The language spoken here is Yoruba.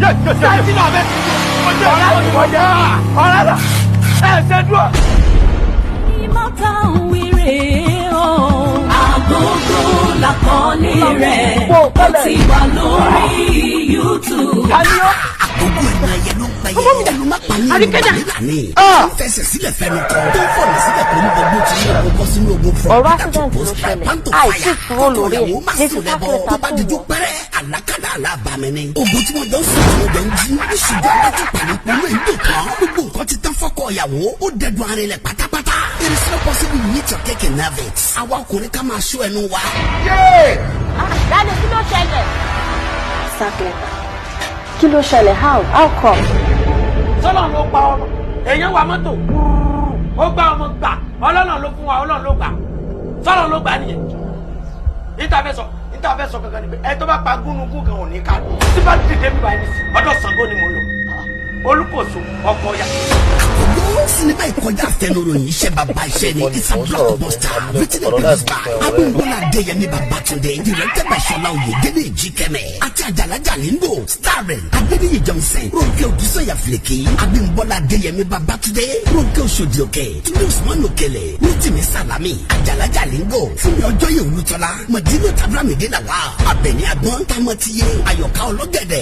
Sáàtì náà bẹ́ẹ̀ ọ̀rẹ́ ọ̀rẹ́ ẹ̀ ṣe dúró. Ìmọ̀ta ń wíre o. Àgógó làkọlé rẹ̀, ó ti wà lórí YouTube. Àkókò ẹnu ẹyẹ ló ń pẹyẹ, ẹnu má pa ní ẹnu nílà ní. Fẹsẹ̀ sílẹ̀ fẹnu kọ tó ń fọ̀nà sílẹ̀ kó ń bọgbó tí ní ogun bọ́ sínú ogun from Ọ̀rọ̀ Peter to accident ló post ṣẹlẹ̀. pan to Àìsí fire. kúrò lórí ẹ̀. Ìyàwó má Ní sùn lẹ́bọ̀ sísákìlẹ̀ tó bá dijú pẹ́rẹ́, àlákàlà alábàámi ni. Ogun tí wọ́n jọ ń sùn, tí wọ́n jọ ń jí, ìṣùjọ alátùpà ní polú ẹ̀ ń dò tán. Gbogbo nǹkan ti tán fọ́kọ ìyàwó, ó dẹdun arinlẹ̀ pátápátá. It is not possible you eat your cake and have it. Àwa ọkùnrin, ká máa ṣọ́ ẹnu wa. Daddy, kí ló ṣẹlẹ̀? Sack letter. Kí ló ṣẹlẹ̀? How come? Sọlọ́n ló pa ọmọ èèyàn wa mọ́tò ó gbá ọmọ gbà. Ọlọ́run ló fún wa, Ọlọ́run ló gbà, sọlọ́n ló gbà nìyẹn. Níta fẹ́ sọ kankan ni pé ẹ tó bá pa gúnugún kan ò ní ká tí bá dìde mi báyìí nísì, ọ̀dọ̀ Ṣàngó ni mo lọ, Olúkòso ọkọ ya. Àkókò sinimá ìkọjá àfẹnuròyìn, iṣẹ́ bàbá iṣẹ́ ni. It's a blockbuster written and produced by Abímbọ́lá Adéyẹmí Babátúndé, directed by Ṣọlá Oyèdélé Ìjíkẹ́mẹ́ àti Àjàlá Jalingo, starring Adéníyì Johnson, Ronke Odùsànyà Fìlẹ̀kì, Abímbọ́lá Adéyẹmí Babátúndé, Ronke Oṣòdì Òkè, Túndé Usman Òkèlè, Rotimi Salami, Àjàlá Jalingo, Fúnmi Ọjọ́yè Olútọ́lá, Mọ̀dínà Tábìlámìdé Làwà, Àbẹ̀ní Àgbọ̀n, Tamọ́tiyé, Àyọ̀ká Ọlọ́gẹ̀dẹ̀.